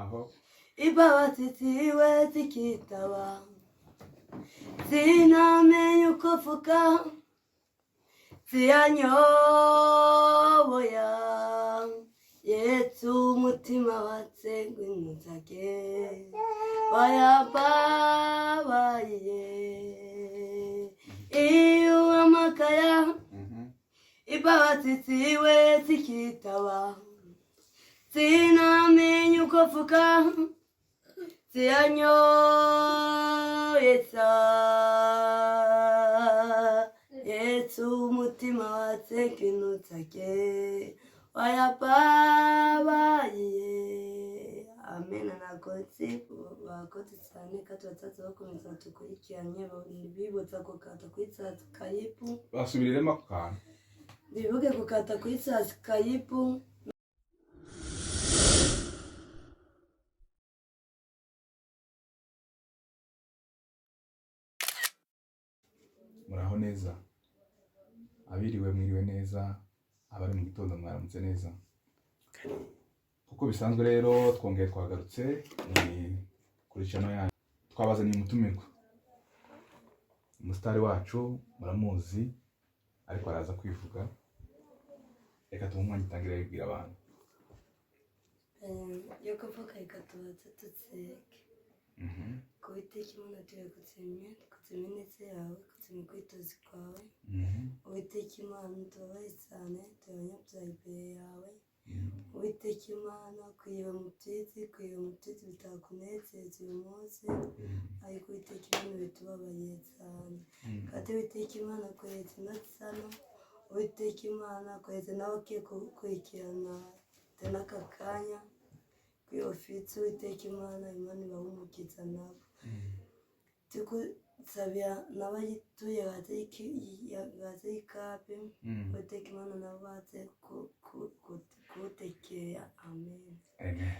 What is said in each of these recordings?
Aho. Imbabazi ziwe zikitaba, sinamenya uko mvuga, ziyanyoboya. Yesu umutima watse ngwinuzage wayambabaye iyo uhamagaya, imbabazi ziwe zikitaba, sinamenya uko mvuga, ziyanyoyetsa. Yesu umutima watse ngwinuzage wayababaye. Amen. Nakoze, bakoze cyane, kandi bataza bakomeza dukurikiranye, bibutsa gukata kuri subscribe. Basubiriremo ako kantu. Bibuke gukata kuri subscribe. Muraho neza, abiriwe mwiriwe neza, abari mu gitondo mwaramutse neza. Kuko bisanzwe rero twongeye twagarutse ni kuri channel yanyu, twabazaniye umutumirwa, umusitari wacu muramuzi, ariko araza kwivuga. Reka tumuhe umwanya itangire yibwira abantu. Yo kuvuga, reka tubanze tutseke. Ku Uwiteka Imana, tuye kutsimye ineza yawe, kutsimye kwitoza kwawe. Uwiteka Imana, tubabaye cyane, turi abanyabyaha imbere yawe. Uwiteka Imana, kwiba mu byizi bitakunezeza uyu munsi, ariko Uwiteka Imana bitubabariye cyane. Kandi Uwiteka Imana, kohereza inasano. Uwiteka Imana, kohereza nawe ugiye gukurikirana n'aka kanya kuri ofisi. Uwiteka Imana, Imana ibahe umukiza nabo. Tukusabira n'abayituye baze y'ikape. Uwiteka Imana, nabo baze kuwutekera. Amen. Amen.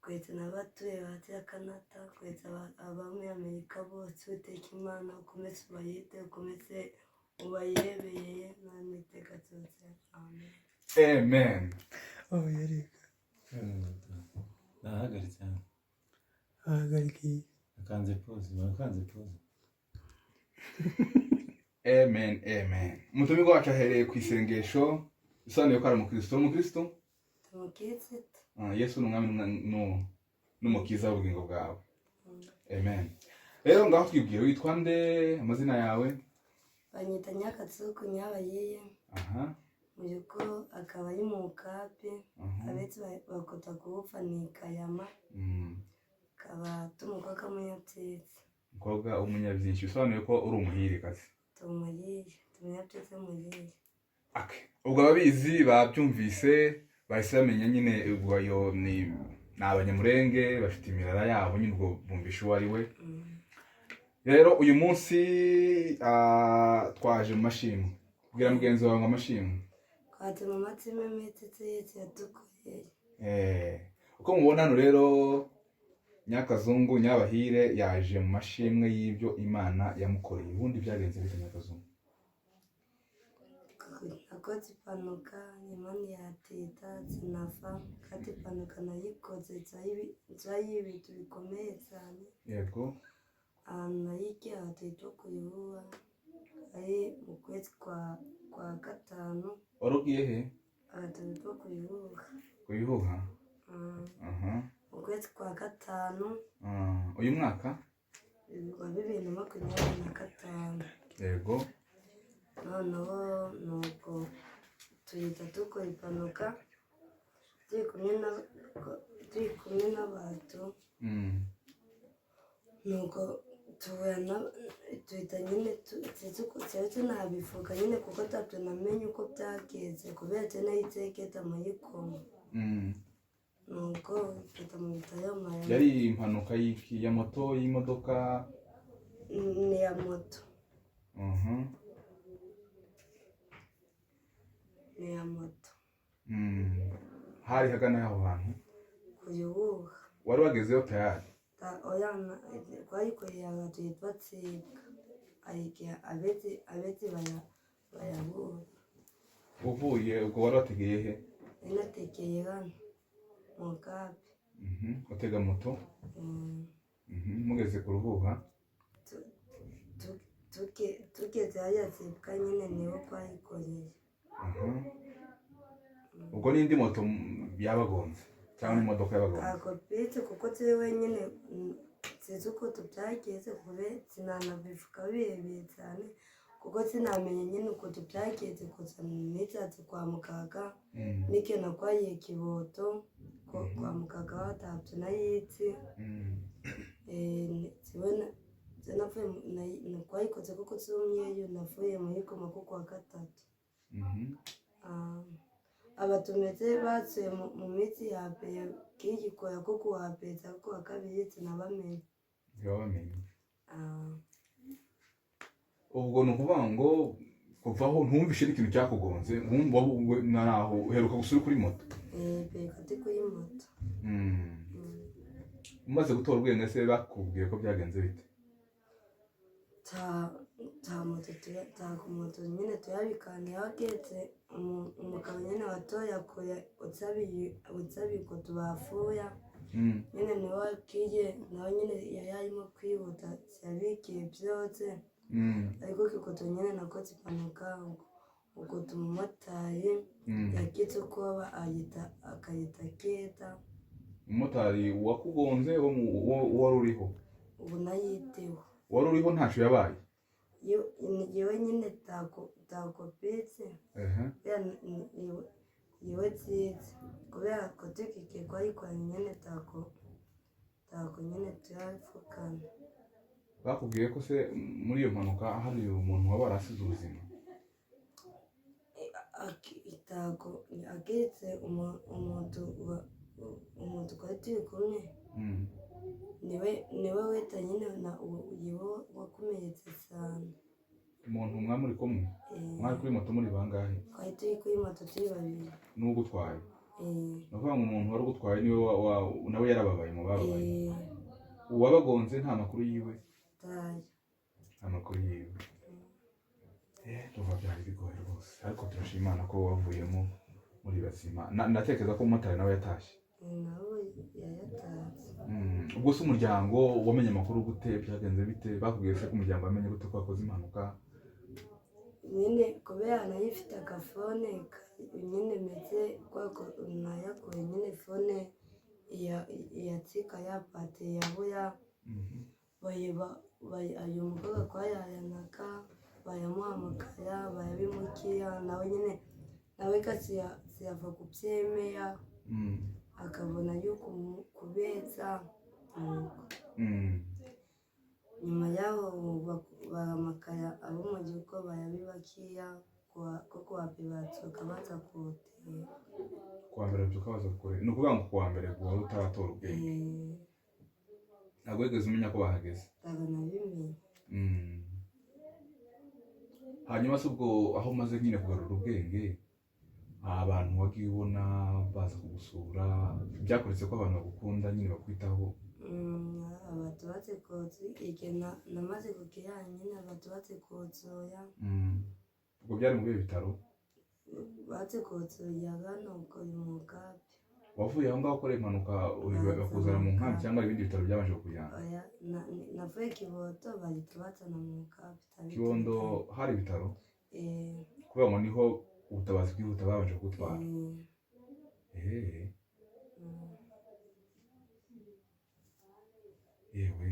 Kweza n'abatuye hanze ya Kanada, kweza aba muri Amerika bose. Uwiteka Imana, ukomeze ubayite, ukomeze ubayirebeye n'iteka ryose. Amen. Amen. Oh, yareka. Nahagaritse hano. Ahagarika iyi. Akanze pause, bakanze pause. Amen, amen. Umutumirwa wacu ahereye ku isengesho, bisobanuye ko ari umukristo. Uri umukristo? Tumukitsite. Ah, Yesu ni umwami n'umukiza w'ubugingo bwawe. Amen. Rero ngaho twibwire, witwa nde, amazina yawe? Banyita Nyakatsuku Nyabayiye. Muyuko akaba ari mu kapi. Abetse bakota kuwupfa ni Kayama. Akaba tumukobwa w'umunyabyitsi. Umukobwa w'umunyabyinshi, bisobanuye ko uri umuhirikazi. Tumuyire, tumunyabyizi muyire. Okay. Ubwo ababizi babyumvise, bahise bamenya nyine. Ubwo ayo ni Abanyamurenge bafite imirara yabo nyine, ubwo bumvisha uwo ari we. Rero uyu munsi twaje mu mashimwe. Bwira mugenzi wawe ngo amashimwe. Twatse mu matsima imitsi yetse yadukoreye. Uko mubona hano rero, Nyakazungu Nyabahire yaje mu mashimwe y'ibyo Imana yamukoreye. Ubundi byagenze bite, Nyakazungu? Nakoze impanuka nyuma ntiyatita sinafa, kandi impanuka nayikoze nzayo ibintu bikomeye cyane. Ahantu nayigiye ahantu hitwa ku Yuhuwa, ari mu kwezi kwa gatanu. Wari ugiye he? Ahantu hitwa ku Yuhuwa. Ku Bihuha? Mu kwezi kwa gatanu. Ah, uyu mwaka? Wa 2025. Noneho nuko tuhita dukora impanuka turi kumwe n'abantu. Nuko tuhura na tuhita nyine sinzi tunabivuga nyine, kuko tabyo namenye uko byagenze, kubera je nayiteketa muri koma. Nuko mfata mu bitaro mara. Yari impanuka y'iki? Ya moto, y'imodoka? Ni ya moto. Ni ya moto. Hari hagana y'aho hantu? Kuyuhuha. Wari wagezeyo tayari? Oya, twayikoreye ahantu hitwa Tsibwa, ayigihe abezi bayabura. Uvuye ubwo wari wategeye he? Nari natekeye hano mu kapi. Utega moto. Mugeze ku Ruhuha? Tugeze hariya zibwa nyine nibo twayikoreye. Ubwo n'indi moto yabagonze cyangwa n'imodoka yabagonze? Akopite kuko turi wenyine, sinzi ukuntu byagenze, kube sinanabivuga birebire cyane kuko sinamenye nyine ukuntu byagenze, gusa nitatse kwa muganga. N'ikintu kwayiye kiboto kwa muganga batabye nayitsi. Navuye twayikoze kuko tumyeyo, navuye muri koma ko kuwa gatatu. Abatumeze batsuye mu minsi ya mbere k'igikoya ko kuwa mbere cyangwa kuwa kabiri, sinabamenye. Ntibabamenye. Ah, Ubwo ni ukuvuga ngo kuva aho ntumvishe n'ikintu cyakugonze, nkumva naho uheruka gusa uri kuri moto? Mperuka ndi kuri moto. Umaze gutora ubwenge se bakubwiye ko byagenze bite? Ta moto ta ku moto nyine tuyabikanira keretse umugabo nyine watoyakuye utsabiye tubafuya. Nyine niwe wakiye, nawe nyine yari arimo kwihuta, yabikiye byose. Ariko kikoto nyine nakoze impanuka, ubwo umumotari yagize ubwoba ayita akayita keta. Umumotari wakugonze wari uriho? Ubu nayiteho. Wari uriho ntacyo yabaye? Yewe nyine takopetse. Kubera yewe tsitsi kubera ko tukike kwayikoranye nyine tako nyine tuyapfukana. Bakubwiye ko se muri iyo mpanuka hari umuntu waba warasize ubuzima? Itako aketse umuntu twari turi kumwe. Niwe weta nyine na yewe wakomeretse cyane. Umuntu mwari muri kumwe? Mwari kuri moto muri bangahe? Twari turi kuri moto turi babiri. N'ugutwaye? Ni ukuvuga ngo umuntu wari ugutwaye niwe nawe yarababaye mu bababaye? Uwabagonze nta makuru yiwe? Tayo. Nta makuru yiwe. Ndumva byari bigoye rwose, ariko turashima Imana ko wavuyemo muri bazima. Ndatekereza ko umumotari nawe yatashye. Nawe yayatatse. Ubwo se umuryango wamenye amakuru gute? Byagenze bite? Bakubwiye se ko umuryango wamenye gute ko wakoze impanuka? Nyine kubera nayo ifite agafone nyine meze kwako nayakuye nyine fone iyatsika ya pate yabuya. Ayo mukobwa kwayayanaka bayamuhamagara bayabimukiya, nawe nyine nawe kasi siyava kubyemera. Akabona yuko kubetsa nuko. Nyuma yaho bahamagara abo mu gihugu bayabibakiya ko kuwa mbere batsoka baza kuwutera. Kuwa mbere babyuka baza kure, ni ukuvuga ngo kuwa mbere wari utaratora ubwenge? Ntabwo wigeze umenya ko bahageze? Ntabwo nabimenye. Hanyuma se ubwo aho umaze nyine kugarura ubwenge, abantu wagiye ubona baza kugusura, byakoretse ko abantu bagukunda nyine bakwitaho? Abantu batse kotsa igihe namaze kugera nyine abantu batse kotsoya. Ubwo byari mu bihe bitaro? Batse kotsoya bano mu nkambi. Wavuye aho ngaho ukora impanuka bakuzana mu nkambi cyangwa ibindi bitaro byabanje kukujyana? Oya, navuye Kibondo bahita bazana mu nkambi. Kibondo hari ibitaro? Eh. Kubera ngo niho ubutabazi bwihuta babanje kugutwara? Eh. Yewe,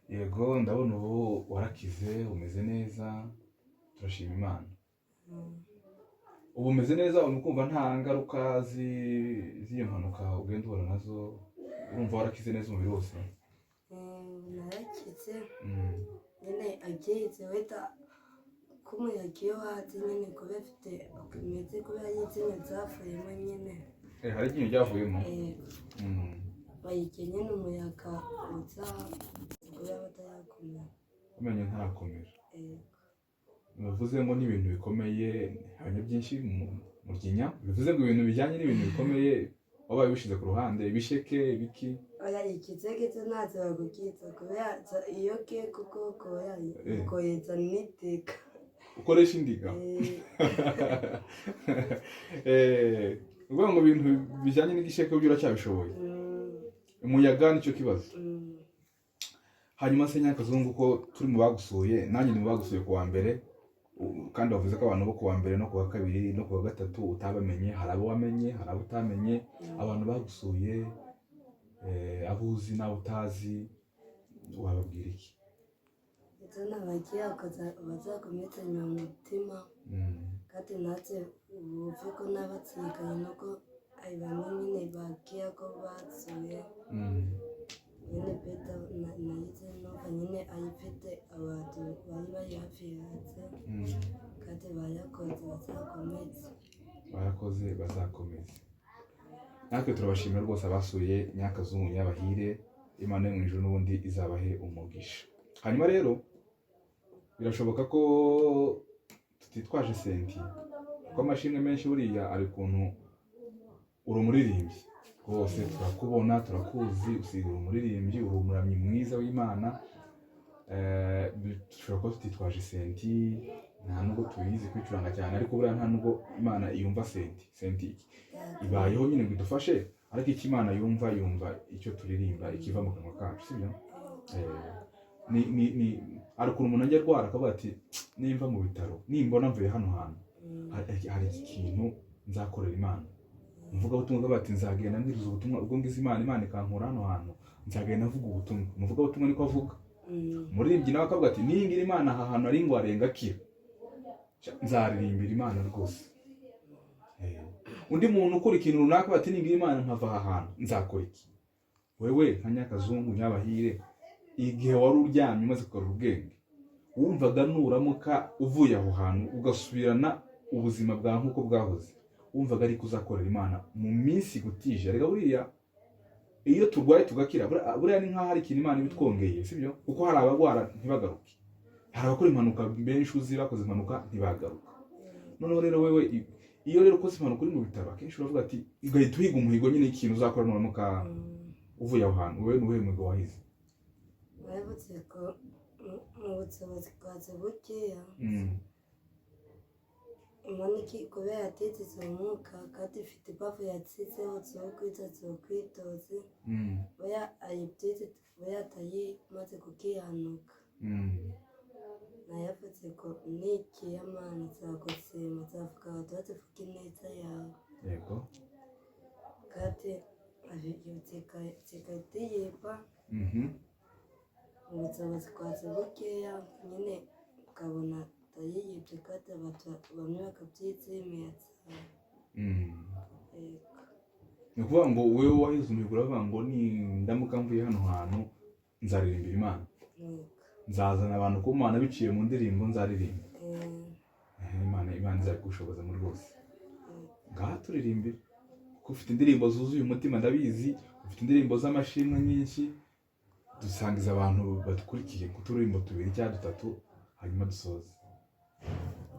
yego, ndabona ubu warakize, umeze neza, turashima Imana. Ubu umeze neza, uri kumva nta ngaruka z'iyo mpanuka ugenda uhura nazo, urumva warakize neza umubiri wose? Narakitse. Nyine agiye weta k'umuyaga iyo watse nyine kuba afite imeze kubera y'insinga zavuyemo nyine. Hari iryinyo ryavuyemo? Bayigiye nyine umuyaga uza kubera batarakomera. Amenyo ntarakomera? Yego. Bivuze ngo n'ibintu bikomeye habanya byinshi mu ryinya, bivuze ngo ibintu bijyanye n'ibintu bikomeye wabaye ubishyize ku ruhande, ibisheke, ibiki? Oya, ikizege cyo ntacyo bagukitsa kubera iyo ke kuko koya koyetsa niteka. Ukoresha indiga. Eh. Eh, ni ukuvuga ngo ibintu bijyanye n'igisheke byo uracyabishoboye. Umuyaga nicyo kibazo. Hanyuma se Nyakazungu, ko turi mu bagusuye, nanjye ni mu bagusuye ku wa mbere, kandi wavuze ko abantu bo ku wa mbere no ku wa kabiri no ku wa gatatu utabamenye, hari abo wamenye, hari abo utamenye. Abantu bagusuye, abo uzi n'abo utazi, wababwira iki? Icyo nabagiye bazakomezanya umutima, kandi natwe bumve ko nabatsikanye, nuko ari bamwe nyine bagiye ko basuye. Nyine peta nahize numva nyine ayifite abantu bari bari hafi yatse, kandi bayakoze bazakomeze. Barakoze, bazakomeza. Natwe turabashimira rwose abasuye Nyakazungu Nyabahire. Imana yo mu ijuru n'ubundi izabahe umugisha. Hanyuma rero birashoboka ko tutitwaje senti, kuko amashimwe menshi buriya ari ukuntu uri umuririmbyi rwose, turakubona, turakuzi, usiga uri umuririmbyi, uri umuramyi mwiza w'Imana. Dushobora kuba tutitwaje senti, nta nubwo tubizi kwicuranga cyane, ariko buriya nta nubwo Imana yumva senti. Senti ibayeho nyine ngo idufashe, ariko icyo Imana yumva, yumva icyo turirimba, ikiva mu kanwa kacu, sibyo? Ni hari ukuntu umuntu ajya arwara akavuga ati: "Nimva mu bitaro, nimbona mvuye hano hantu, hari iki kintu nzakorera Imana." Umuvugabutumwa akavuga ati: "Nzagenda mbwiriza ubutumwa ubwo ngize Imana, Imana ikankura hano hantu, nzagenda mvuga ubutumwa." Umuvugabutumwa niko avuga. Umuririmbyi nawe akavuga ati: "Ningira Imana aha hantu ari ngo arenga akira, nzaririmbira Imana rwose." Undi muntu ukora ikintu runaka bati: "Ningira Imana nkava aha hantu nzakora iki." Wewe nka Nyakazungu Nyabahire, igihe wari uryamye umaze kugarura ubwenge, wumvaga nuramuka uvuye aho hantu ugasubirana ubuzima bwawe nk'uko bwahoze, wumvaga ariko uzakorera Imana mu minsi igutije? Reka buriya iyo turwaye tugakira, buriya ni nk'aho hari ikintu Imana iba itwongeye, sibyo? Kuko hari abarwara ntibagaruke, hari abakora impanuka benshi uzi bakoze impanuka ntibagaruka. Noneho rero wewe, iyo rero ukoze impanuka uri mu bitaro, akenshi uravuga ati, ugahita uhiga umuhigo nyine ikintu uzakora nuramuka uvuye aho hantu. Wowe ni uwuhe muhigo wahize? Wabutse ko mu bushobozi bwawe bukeya, Imana kubera yatitse umwuka kandi ifite ibafu yatsizeho zo kwitoze, baya ayibyitse baya atayimaze kukihanuka. Nayavutse ko nikiyamana nzagutsima, nzavuga abatutsi vuga ineza yawe. Kandi zigahita yiba mu bushobozi bwawe bukeya nyine, ukabona atayiyibye kandi abantu bamwe bakabyizimira cyane. Yego. Ni ukuvuga ngo wowe wahize umuhigo, uravuga ngo: "Nindamuka mvuye hano hantu nzaririmbira Imana, Yego. nzazana abantu ku Mana biciye mu ndirimbo nzaririmba." Imana izabigushoboza muri rwose. Ngaha turirimbire, kuko ufite indirimbo zuzuye umutima, ndabizi, ufite indirimbo z'amashimwe nyinshi. Dusangiza abantu badukurikiye ku turirimbo tubiri cyangwa dutatu, hanyuma dusoze.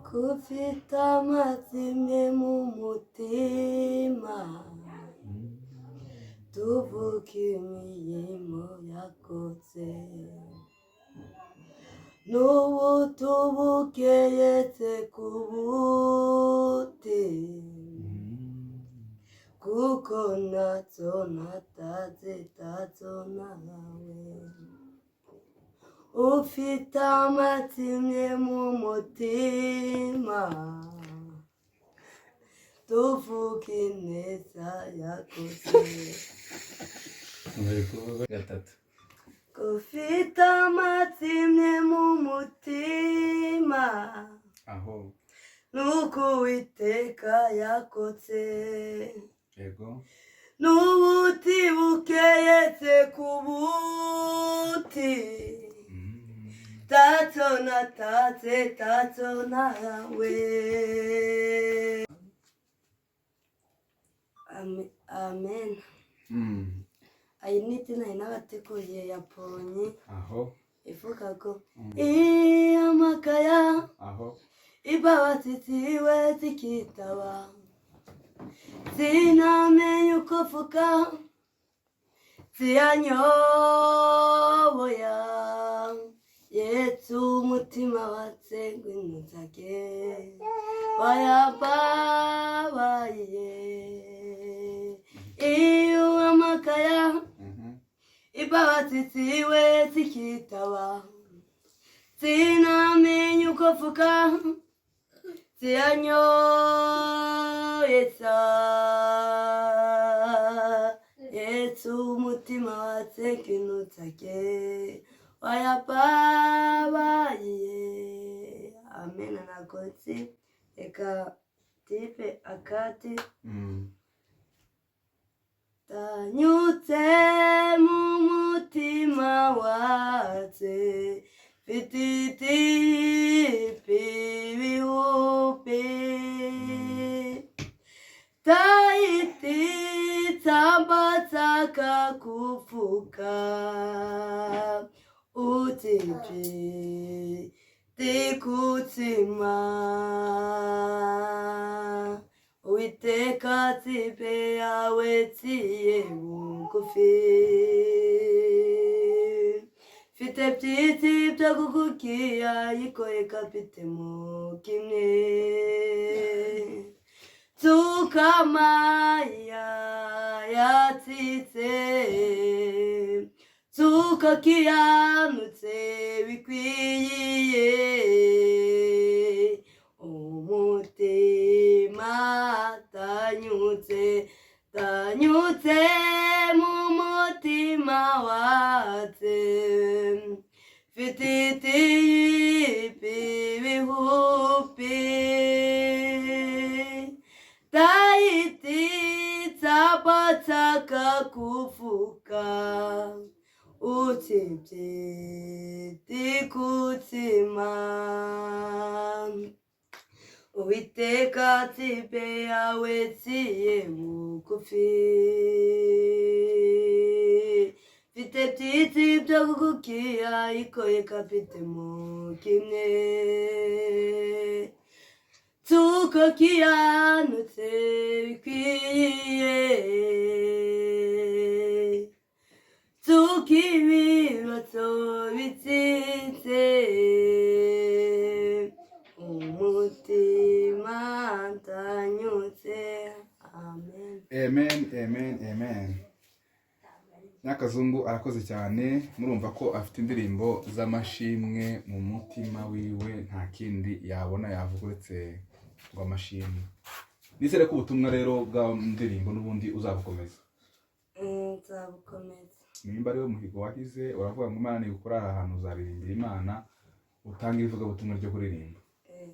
Kufite amazimwe mu mutima, tuvuga imirimo yakoze, n'ubu tubukeyetse ku buti, kuko ntacyo natazi tacyo nawe ufite amazimwe mu mutima, tuvuga ineza yakoze. Bari kuvuga gatatu. Ufite amazimwe mu mutima, Aho. Nuko Uwiteka yakotse, n'ubuti bukeyetse ku buti, taco natatse taco nawe. Amen. Ayi ni izina n'abateguye ya Ponyi, ivuga ko amakaya imbabazi ziwe zikitaba, sinamenye uko mvuga, ziyanyoboya. Yesu umutima watse ngwino nzage wayababariye iyo uhamagaya imbabazi ziwe zikitaba sinamenya uko mvuga ziyanyoyetsa. Yesu umutima watse ngwino nzage wayababariye. Amen. Nagotsi reka tipe akati. Tanyutse mu mutima watse fititipi bihupi taiti tsambatsaka kufuka utipi tikutsima. Uwiteka tsipe yawe tsiye bugufi mfite byinshi byo kukukia yikoye kapite mu kimwe tsukamaya yatsitse tsukakiyanutse bikwiye umutima tanyutse tanyutse mu mutima watse fititipi bihupi taiti tsabatsaka kufuka utibye tikutsima. Uwiteka tsipe yawe tsiye bugufi mfite byinshi byo kukukia ikoye kapite mu kimwe tukakiyanutse bikwiye tukibibatso bitsinze umutima ntanyutse. Amen. Amen, amen, amen. Nyakazungu arakoze cyane. Murumva ko afite indirimbo z'amashimwe mu mutima wiwe, nta kindi yabona yavuga uretse ngo amashimwe. Nizere ko ubutumwa rero bwa ndirimbo n'ubundi uzabukomeza. Nzabukomeza. Nimba ariwe muhigo wahize, uravuga ngo Imana nigukora aha hantu uzaririmbira Imana, utange ivugabutumwa ryo kuririmba. Yego.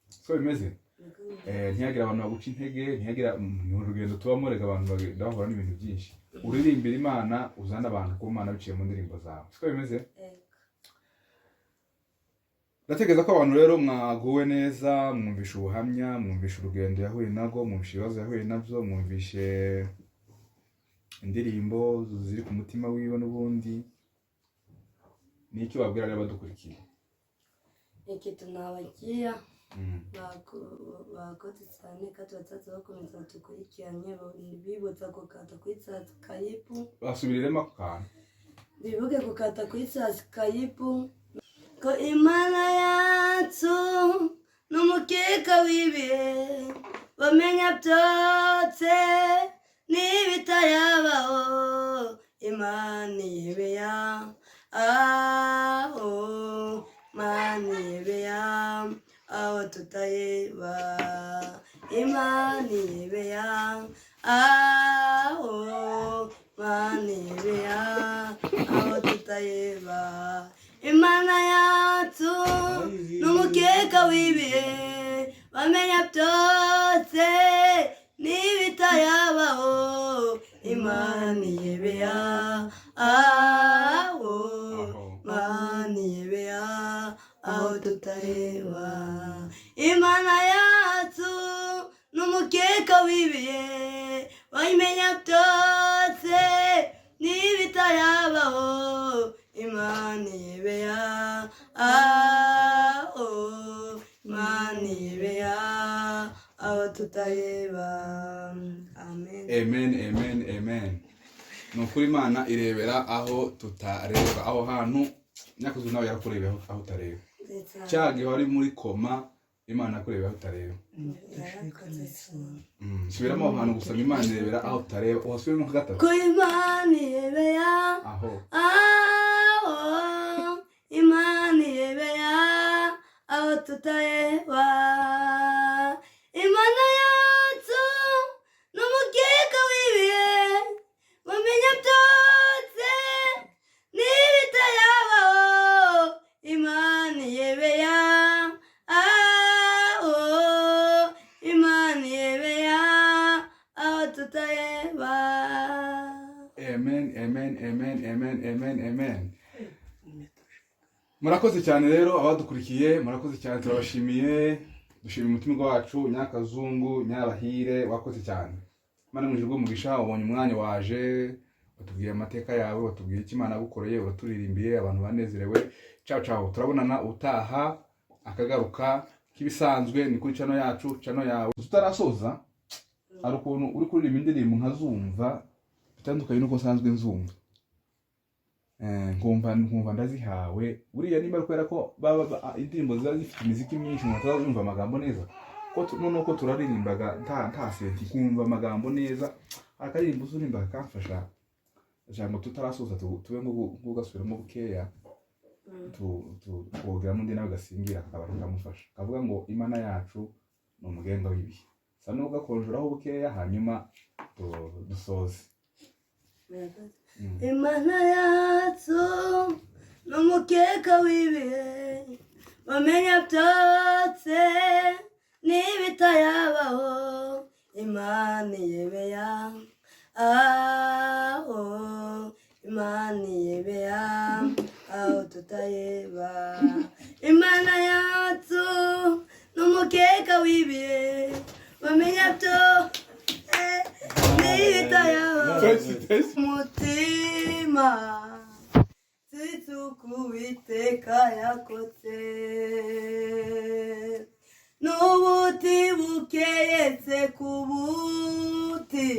Siko bimeze? Niko bimeze. Ntihagire abantu baguca intege, ntihagira ni urugendo tubamo rega, abantu bagenda bahura n'ibintu byinshi. Uririmbira Imana, uzane abantu ku Mana biciye mu ndirimbo zawe, siko bimeze? Yego. Ndatekereza ko abantu rero mwaguwe neza, mwumvishe ubuhamya, mwumvishe urugendo yahuye narwo, mwumvishe ibibazo yahuye nabyo, mwumvishe indirimbo ziri ku mutima wiwe. N'ubundi ni icyo wabwira rero abadukurikiye? Ikintu nabagira, bakoze cyane kandi bazaza bakomeza batukurikiranye, bibutsa gukata kuri subscribe. Basubiriremo ako kantu. Bibuke gukata kuri subscribe ko Imana yacu n'umukeka w'ibihe bamenya byose n'ibitayabaho. Imana ibeya aho, Imana ibeya aho tutayeba, Imana ibeya aho, Imana ibeya aho tutayeba. Imana yacu n'umukeka w'ibihe bamenya byose n'ibitayabaho. Imana ibeya aho, Imana ibeya aho tutareba. Imana yacu n'umukeka w'ibihe bayimenya byose n'ibitayabaho. Imana ibeya aho, Imana ibeya aho tutaheba. Amen. Amen, amen, amen. Ni ukuri Imana irebera aho tutareba, aho hantu. Nyakazungu nawe yarakureba aho utareba. Ndetse Cya gihe wari muri koma, Imana yakureba aho utareba. Yarakoze cyane. Subiramo aho hantu gusa ngo Imana irebera aho utareba, uhasubiremo nka gatatu. Ko Imana irebera Aho. Aho Imana irebera aho tutareba. Imana yacu ni umukeka w'ibihe, mumenya byose n'ibitayabaho. Imana irebera aho, Imana irebera aho tutareba. Amen, amen, amen, amen, amen, amen. Murakoze cyane rero abadukurikiye, murakoze cyane, turabashimiye. Dushimiye umutima wacu Nyakazungu Nyabahire, wakoze cyane. Imana mu ijuru umugisha, wabonye umwanya waje watubwiye amateka yawe, watubwiye icyo Imana yagukoreye, uraturirimbiye, abantu banezerewe. Ciao ciao, turabonana utaha akagaruka k'ibisanzwe ni kuri channel yacu, channel yawe. Tutarasoza, hari ukuntu uri kuririmba indirimbo nkazumva bitandukanye n'uko nsanzwe nzumva. Nkumva ndazihawe. Buriya niba ari kubera ko baba indirimbo ziba zifite imiziki myinshi, umuntu atazumva amagambo neza, ko noneho ko turaririmbaga nta synthé, kumva amagambo neza. Akaririmbo uzuririmba kakamfasha. Ijambo tutarasoza, tube nk'ugasubiramo bukeya, twogeramo undi nawe gasingira kakaba kamufasha, kavuga ngo Imana yacu ni umugenga w'ibihe. Sa n'ugakonjoraho bukeya, hanyuma dusoze. Imana yacu ni umukeka w'ibihe, bamenya byose n'ibitayabaho. Imana iyebeya aho, Imana iyebeya aho tutayeba. Imana yacu ni umukeka w'ibihe, bamenya byose n'ibitayabaho. Umutima nzitse Uwiteka yakotse n'ubuti bukeyetse ku buti,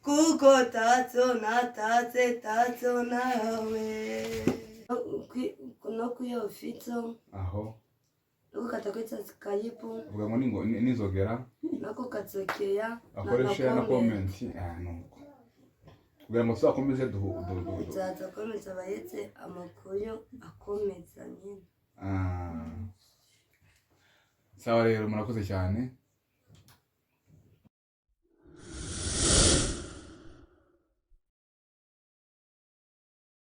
kuko tatso natatse tatso nawe no kuyo ufite Aho. No kukata kuri subscribe. Uvuga ngo n'inzogera. No kukatsokera. Akore share na comment. Ah, nuko kugira ngo tuzakomeze Nzaza akomeza abayetse amakuru akomeza nyine. Ah. Sawa rero, murakoze cyane.